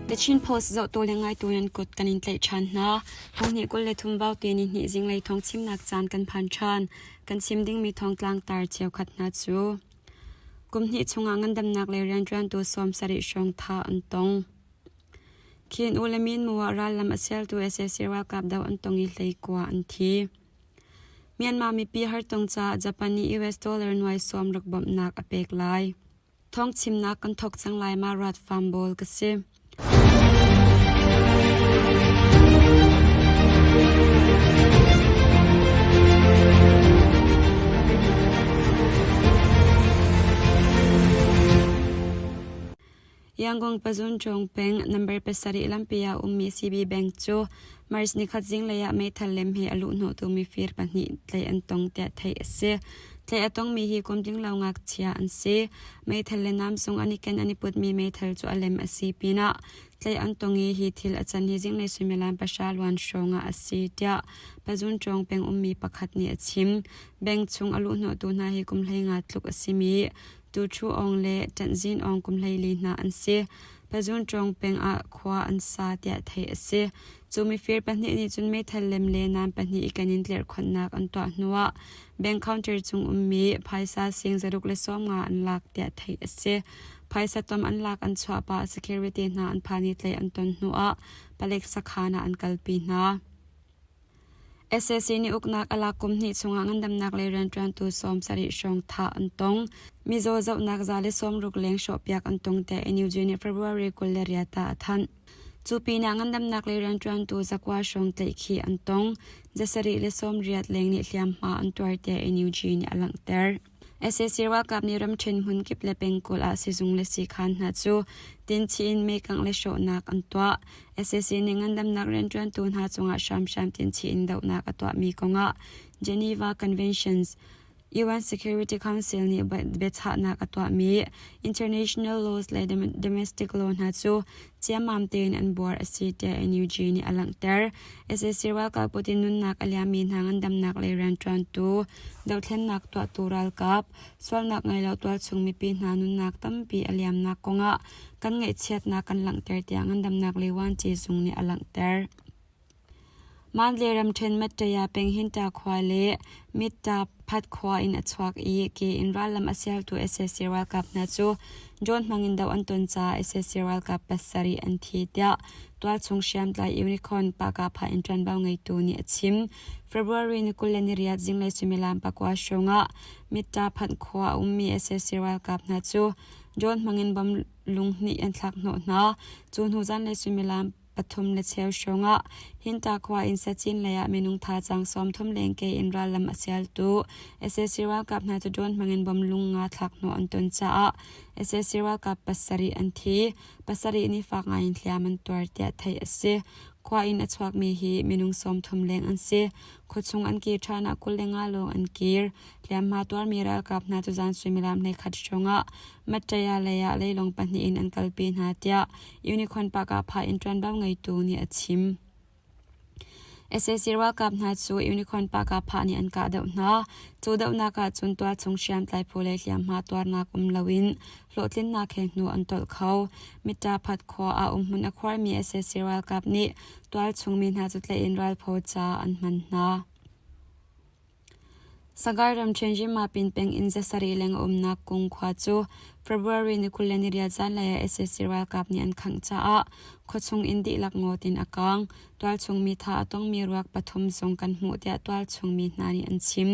The Chin Post zohtu le ngaitu nan kut kan in tlaih ṭhan hna. Hmunghnih 23 Vaute ni hnih zinglei thawng chimnak caan kan phan ṭhan. Kan chim dingmi thawngtlang tar cheukhat hna cu kum hnih chungah ngandamnak lei rianṭuantu 70 hrawng thah an tong. Khin U le Min Mu ah rallam a sialtu sac ralkap doh an tong i hleikua an thi. Myanmar mipi hartong caah Japan nih US dollar nuai sawm ruk bawmhnak a pek lai. Thawngchimnak kan thawk cang lai ma ruat fam bawl ka si. Yangon Pazunchung peng number pasarih lampi ah ummi CB Bank cu March nikhat zinglei ah meithal lem he a luhhnawhtu mifir pahnih tlaih an tong tiah theih a si. Tlaih a tongmi hi kum tlinglo ngakchia an si. Meithal le namsung an i ken an i putmi meithal cu a lem a si pinah tlaih an tong i hi thil a can hi zinglei suimilam pahra luan hrawng ah a si tiah Pazunchung peng ummi pakhat nih a chim. Bank chung a luhhnawhtu hna hi kum 15 tluk a simi Tuṭhu Aung le Ṭanhzin Aung kum 14 hna an si. Pazunṭawng peng ah khua an sa tiah theih a si. Cu mifir pahnih nih cun meithal lem le naan pahnih i kan in tlerhkhonhnak an tuah hnuah bank counter cung ummi phaisa sing 150 an lak tiah theih a si. Phaisa tom an lak an chuah pah security hna an phan i tlaih an ton hnuah palek sakhan ah an kalpi hna. Sac nih uknak a lak kum hnih chungah ngandamnak lei rianṭuantu 70 hrawng thah an tong. Mizaw zohnak 160 leng hrawhpiak an tong tiah NUG nih February 28 ah a thanh. Cu pinah ngandamnak lei rianṭuantu zakua hrawng tlaihkhih an tong. 780 leng nih hliamhma an tuar tiah NUG nih a langhter. Sac ralkap nih ramṭhen hmunkip le pengkulh ah sizung le siikhaan hna cu tinchih in meikangh le hrawhnak an tuah. Sac nih ngandamnak rianṭuantu hna cungah hramhram tinchih in dohnak a tuahmi kongah Geneva Conventions, UN Security Council nih biachahnak a tuahmi international laws le domestic law hna cu ciammam tein an buar a si tiah NUG nih a langhter. Sac ralkap kut in nunnak a liammi hna ngandamnak lei rianṭuantu, dothlennak tuahtu ralkap, sualnak ngei lo tualchung mipi hna nunnak tampi a liamnak kongah kan ngaihchiatnak kan langhter tiah ngandamnak lei vuanci zung nih a langhter. Mandalay ramṭhen Mattaya peng Hinta khua le Mitta Phat khua in a chuak i ke in rallam a sialtu sac ralkap hna cu drone hmangin doh an ton caah sac ralkap pasarih an thi tiah tualchung hriamtlai Unicorn Pakapha in ṭuanvo ngeitu nih a chim. February ni 28 zinglei suimilam pakua hrawngah Mitta Phat khua a ummi sac ralkap hna cu drone hmangin bom lung hnih an thlak hnawh hna. Cu hnu zanlei suimilam pathum le cheu hrawngah Hinta khua in Sachin lei ah minung thazaang 30 lengke in rallam a sialtu sac ralkap hna cu drone hmangin bom lung nga thlak hnawh an ton caah sac ralkap pasarih an thi. Pasarih nih fak ngai in hliam an tuar tiah theih a si. Khua in a chuakmi hi minung 30 leng an si. Khuachung an kir ṭhan ah 25 lawng an kir. Hliamhma tuarmi ralkap hna cu zan suimilam 11 hrawngah Mattaya lei ah leilawng pahnih in an kalpi hna tiah Unicorn Park ah phah in ṭuanvo ngeitu nih a chim. Sac ralkap hna cu Unicorn Park ah phah nih an kahdoh hna. Cu dohnak ah cun tualchung hriamtlai phu le hliamhma tuarnak um loin hlawhtlinnak he hnu an tolh kho. Mittaphat khua ah umhmun a khuarmi sac ralkap nih tualchung mi hna cu tlaih in ralphaw ca an hman hna. Sagaing ramṭhen Yinmapin peng in zasarih leng a umnak Kung khua cu February ni 28 zanlei ah sac ralkap nih an khangh caah khuachung inn dihlak ngawt in a kaang. Tualchung mi thah a tongmi ruak pathum zong kan hmuh tiah tualchung mi hna nih an chim.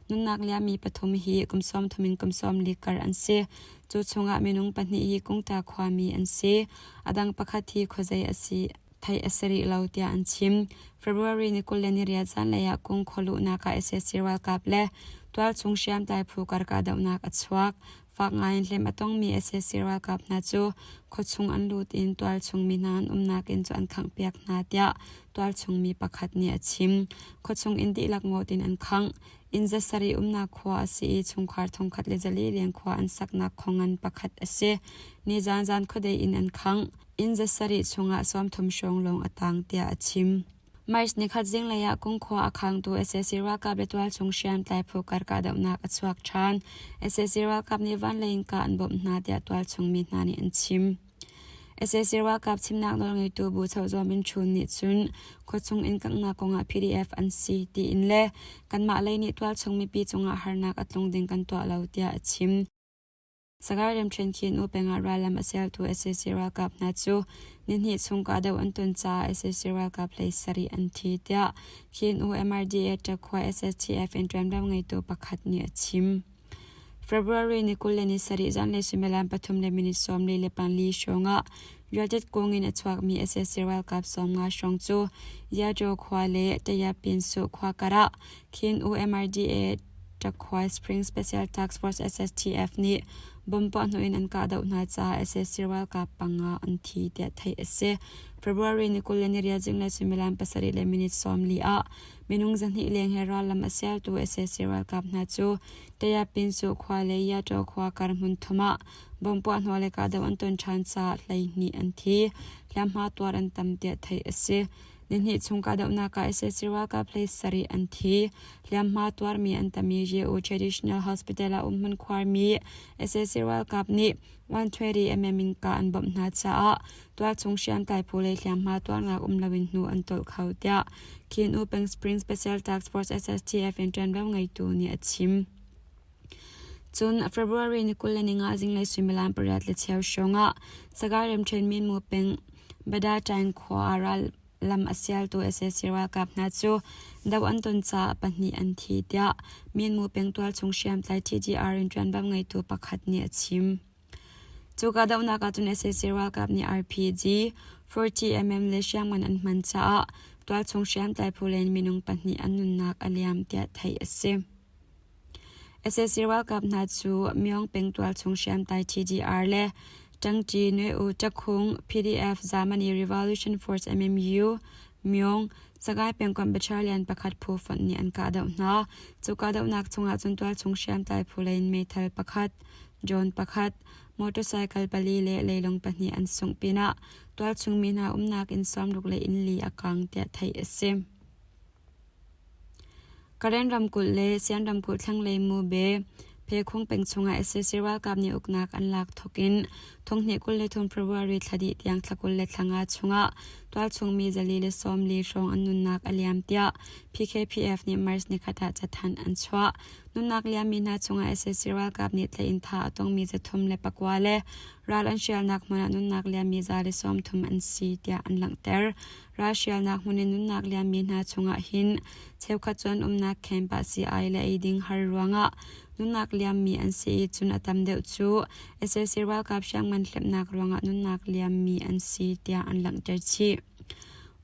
Nunnak liammi pathum hi kum 30 in kum 40 kar an si. Cu chungah minung pahnih hi Kungta khuami an si. A dang pakhat hi khuazei a si. theih a si rih lo tiah an chim. February ni 28 zanlei ah Kung khualuhnak ah sac ralkap le tualchung hriamtlai phu kar kahdohnak a chuak. Fak ngaiin hlem a tongmi sac ralkap hna cu khuachung an lut in tualchung mi hna an umnak inn cu an khanghpiak hna tiah tualchung mi pakhat nih a chim. Khuachung inn dihlak ngawt in an khangh. Inn zasarih umnak khua a si i chungkhar thongkhat le zali leng khua an saknak khuangan pakhat a si. Nizan zan khuadei in an khangh. Inn zasarih chungah 30 hrawng lawng a tang tiah a chim. March nikhat zinglei ah Kungkhua a khangtu sac ralkap le tualchung hriamtlai phu kar kahdohnak a chuak ṭhan. Sac ralkap nih vanlei in kah an bawmh hna tiah tualchung mi hna nih an chim. Sac ralkap chimnak nawlngeitu Bu Chozaw Min Chun nih cun khuachung inn kanghnak kongah PDF an si tiin le kanmah lei nih tualchung mipi cungah harnak a tlung ding kan tuah lo tiah a chim. Sagaing ramṭhen Khin-U pengah rallam a sialtu sac ralkap hna cu nihnih chung kahdoh an ton caah sac ralkap hlei sarih an thi tiah Khin-U MRDA ṭakhua SSTF in ṭuanvo ngeitu pakhat nih a chim. February ni 27 zanlei suimilam 3 le minute 44 hrawngah Rialtit kung in a chuakmi sac ralkap 50 hrawng cu Yajaw khua le Tayapinsu khua karah Khin-U MRDA Ṭakhua Spring Special Task Force SSTF nih bomb puahhnawh in an kahdoh hna caah sac ralkap panga an thi tiah theih a si. February ni 28 zinglei suimilam 7 le minute 40 ah minung 200 leng he rallam a sialtu sac ralkap hna cu Tayapinsu khua le Yataw khua kar hmun thum ah bomb puahhnawh le kahdoh an ton ṭhan caah 12 an thi. Hliamhma tuar an tam tiah theih a si. Nihnih chung kahdohnak ah sac ralkap hlei sarih an thi. Hliamhma tuarmi an tam i Ye-U Traditional Hospital ah umhmun khuarmi sac ralkap nih 120 mm in kah an bawmh hna caah tualchung hriamtlai phu lei hliamhma tuarnak um loin hnu an tolh kho tiah Khin U Peng Spring Special Task Force SSTF in ṭuanvo ngeitu nih a chim. Cun February ni 25 zinglei suimilam 8:15 hrawngah Sagaing ramṭhen Minmu peng Badaṭaing khua ral lam a sialtu sac ralkap hna cu do an ton caah pahnih an thi tiah Minmu peng tualchung hriamtlai TDR in ṭuanvo ngeitu pakhat nih a chim. Cu kahdohnak ah cun sac ralkap nih RPG 40mm le hriamngan an hman caah tualchung hriamtlai phu len minung pahnih an nunnak a liam tiah theih a si. Sac ralkap hna cu Myong peng tualchung hriamtlai TDR le Ṭangṭi Nwe-U Ṭakhung PDF Zamani Revolution Force MMU Myong Sagaing pengkomh battalion pakhat phu fonh nih an kahdoh hna. Cu kahdohnak chungah cun tualchung hriamtlai phu lei in meithal pakhat, drone pakhat, motorcycle pali le leilung pahnih an sungh pinah tualchung mi hna umnak inn sawmruk le inn li a kang tiah theih a si. Karen ramkulh le Sian ramkulh thlanglei Mube Phekhung peng chungah sac ralkap nih uknak an lak thawk in thonghnih 23 February thla dih tiang thla 25 chungah tualchung mi 440 hrawng an nunnak a liam tiah PKPF nih March nikhat ah cathanh an chuah. Nunnak liammi hna chungah sac ralkap nih tlaih in thah a tongmi 309 le ral an hrialnak hmun ah nunnak liammi 130 an si tiah an langhter. Ralhrialnak hmun in nunnak liammi hna chungah hin cheukhat cu an umnak camp ah sii-ai le eiding har ruangah nunnak liammi an si i cun a tam deuh cu sac ralkap hriamngan hlepnak ruangah nunnak liammi an si tiah an langhter chih.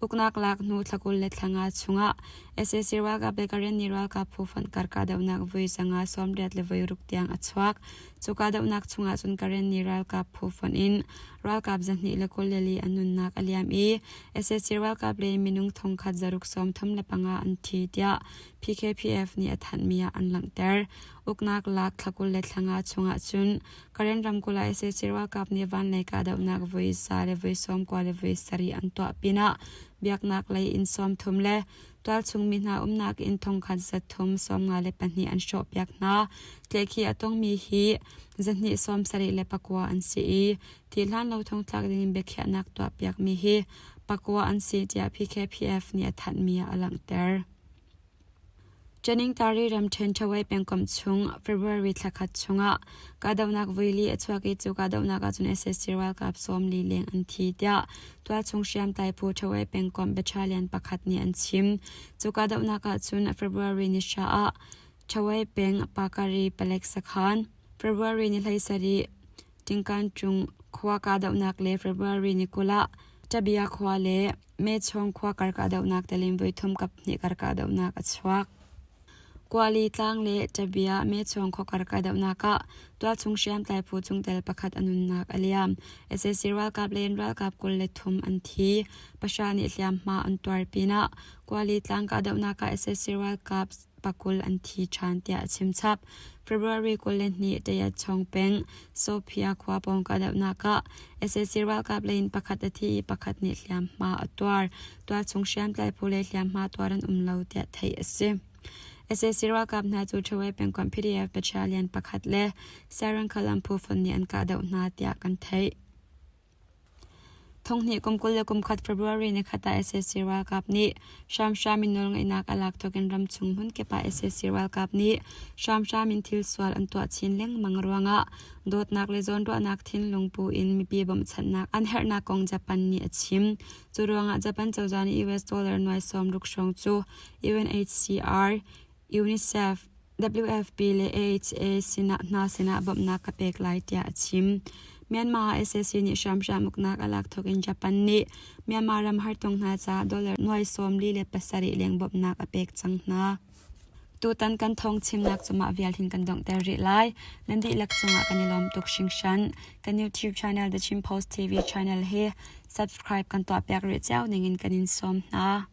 Uknak lak hnu thla 25 chungah sac ralkap le Karenni ralkap phu fonh kar kahdohnak voi 5 86 tiang a chuak. Cu kahdohnak chungah cun Karenni ralkap phu fonh in ralkap 224 an nunnak a liam i sac ralkap le minung thongkhat zaruk 35 an thi tiah PKPF nih a thanhmi ah an langhter. Uknak lak thla 25 chungah cun Karen ramkulh ah sac ralkap nih vanlei kahdohnak voi za le voi 90 le voi 7 an tuah pinah biaknak lei inn 30 le tualchung mi hna umnak inn thongkhat 352 an hrawhpiak hna. Tlaihkhih a tongmi hi 279 an si i thihhlan lo thongtlak dingin biakhiahnak tuahpiakmi hi pakua an si tiah PKPF nih a thanhmi ah a langhter. Ṭaningtari ramṭhen Ṭhawei pengkomh chung February thla khat chungah kahdohnak voili a chuak i cu kahdohnak ahcun sac ralkap 40 leng an thi tiah tualchung hriamtlai phu Ṭhawei pengkomh battalion pakhat nih an chim. Cu kahdohnak ahcun February ni hra ah Ṭhawei peng Pakari palek sakhan, February ni 17 Ṭingkan-ṭung khua kahdohnak le February ni 20 ah Ṭabia khua le Mechong khua kar kahdohnak telin voithum kaphnih kar kahdohnak a chuak. Kuali tlang le Ṭabia Mechong khua kar kahdohnak ah tualchung hriamtlai phu chungtel pakhat a nunnak a liam. Sac ralkap le ralkap 23 an thi. Pahra nih hliamhma an tuar pinah Kuali tlang kahdohnak ah sac ralkap pakul an thi ṭhan tiah a chim chap. February 22 Tayatchong peng Sophia khua pawng kahdohnak ah sac ralkap lei in pakhat a thi i pakhat nih hliamhma a tuar. Tualchung hriamtlai phu le hliamhma tuar an um lo tiah theih a si. Sac ralkap hna cu Ṭhawei pengkomh PDF battalion pakhat le Saran Khalam phu fonh nih an kahdoh hna tiah kan theih. Thonghnih kum 21 February nikhat ah sac ralkap nih hramhram in nawlngeihnak a lak thawkin ramchung hmunkip ah sac ralkap nih hramhram in thil sual an tuah chin lengmang ruangah dawtnak le zawnruahnak thinlung pu in mipi bawmhchanhnak an herhnak kong Japan nih a chim. Cu ruangah Japan cozah nih US dollar nuai 60 hrawng cu UNHCR, UNICEF, WFP le AHA sinah hna sinah bawmhnak ka pek lai tiah a chim. Myanmar ah sac nih hramhram uknak a lak thawk in Japan nih Myanmar ram hartong hna caah dollar nuai 47 leng bawmhnak a pek cang hna. Tutan kan thawng chimnak cu mah vial hin kan donghter rih lai. Nan dihlak cungah kan i lawm tuk hringhran. Kan YouTube channel The Chin Post TV channel hi subscribe kan tuahpiak rih cio ningin kan in sawm hna.